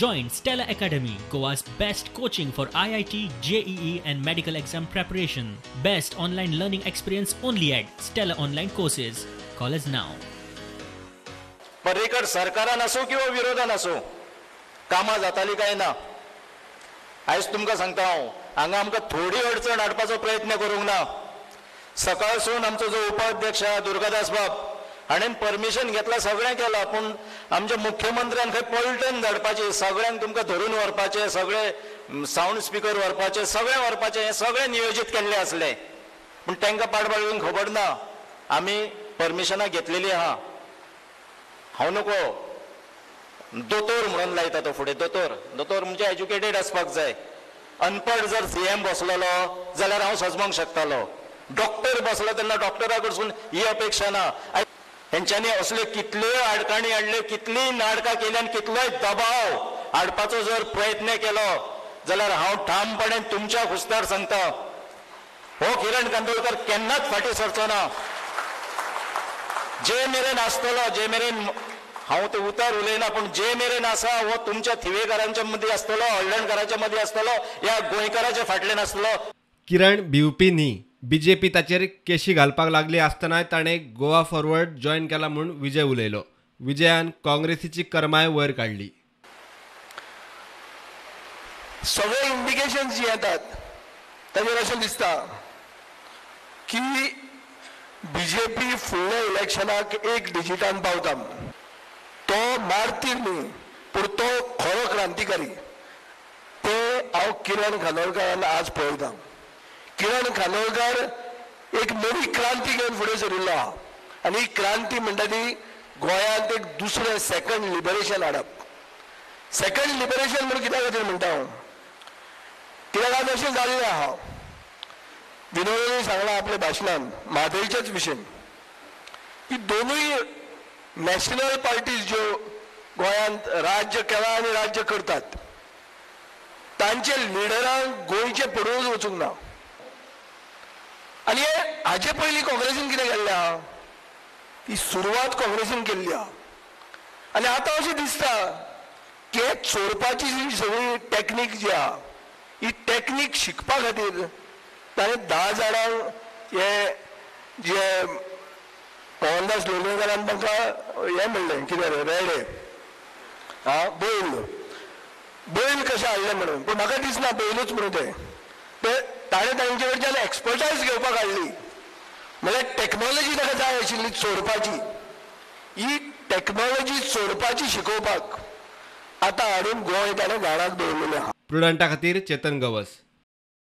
Join Stella Academy, Goa's best coaching for IIT, JEE and medical exam preparation. Best online learning experience only at Stella Online Courses. Call us now. Parrikar सरकारान आसूं किंवा विरोधान आसूं कामां जाताली काय ना? आयज तुमकां सांगता हांव, हांगा आमकां थोडी अडचण हाडपाचो प्रयत्न करूंक ना. सकाळसून आमचो जो उपाध्यक्ष आहा दुर्गादास बाब हाणें परमिशन घेतलां, सगळें केलां, पूण आमच्या मुख्यमंत्र्यान खंय पलटण धाडपाची, सगळ्यांक तुमकां धरून व्हरपाचें, सगळे सावंड स्पिकर व्हरपाचें, सगळें व्हरपाचें, हें सगळें नियोजीत केल्लें आसलें. पूण तांकां पाटबाळून खबर ना आमी परमिशनां घेतलेली आहा. हांव नको दोतोर म्हणून लायता तो फुडें, दोतोर दोतोर म्हणजे एज्युकेटेड आसपाक जाय. अनपड जर सीएम बसलेलो जाल्यार हांव सजमोंक शकतालो, डॉक्टर बसलो तेन्ना डॉक्टरा कडसून ही अपेक्षा ना. हेंच्यांनी असल्यो कितल्योय आडकाणी हाडल्यो, कितलीय नाटकां केली आनी कितलोय दबाव हाडपाचो जर प्रयत्न केलो जाल्यार हांव ठामपणे तुमच्या खुस्तार सांगता, हो किरण कांदोळकर केन्नाच फाटीं सरचो ना. जे मेरेन आसतलो, जे मेरेन हांव ते उतर उलयना, पूण जे मेरेन आसा हो तुमच्या थिवेकारांच्या मदीं आसतलो, हळदणकारांच्या मदीं आसतलो, ह्या गोंयकाराच्या फाटल्यान आसतलो. किरण भिवपी न्ही. बीजेपी ताचेर केशी घालपाक लागली आसतनाय ताणें गोवा फॉरवर्ड जॉयन केला म्हूण विजय उलयलो. विजयान काँग्रेसीची करमाय वयर काडली. सगळे इंडिकेशन जी येतात ताचेर अशें दिसता की बीजेपी फुडल्या इलेक्शनाक एक डिजिटान पावता. तो मारतीर न्ही, पूण तो खरो क्रांतिकारी. ते हांव किरण खांडोळकारान आज पळयता. किरण खांडोळकर एक नवी क्रांती घेवन फुडें सरिल्लो आहा आनी ही क्रांती म्हणटा ती गोंयांत एक दुसरें सेकंड लिबरेशन हाडप. सेकंड लिबरेशन म्हणून कित्या खातीर म्हणटा हांव, कित्याक आज अशें जाल्लें आहा. विनोदान सांगलां आपल्या भाशणान म्हादयच्याच विशयन की दोनूय नॅशनल पार्टीज ज्यो गोंयांत राज्य केलां आनी राज्य करतात तांचे लिडरांक गोंयचें पडूनच वचूंक ना. आनी हाजे पयलीं काँग्रेसीन कितें केल्लें आहा, ती सुरवात काँग्रेसीन केल्ली आहा. आनी आतां अशें दिसता की हे चोरपाची जी सगळी टॅक्नीक जी आहा ही टॅक्नीक शिकपा खातीर ताणें 10 जाणांक हे जे मोहनदास लोलयेकारान तांकां हें म्हणलें कितें रे रेडे आं बैल बैल कशें हाडलें म्हणून, पूण म्हाका दिसना बैलूच म्हणून ते ताणें तांचे कडच्यान एक्सपर्टायज घेवपाक हाडली. म्हणल्यार टॅक्नोलॉजी ताका जाय आशिल्ली चोरपाची, ही टॅक्नोलॉजी चोरपाची शिकोवपाक आतां हाडून गोंय ताणें घाणाक दवरलेलें आहा. प्रुडंटा खातीर चेतन गवस.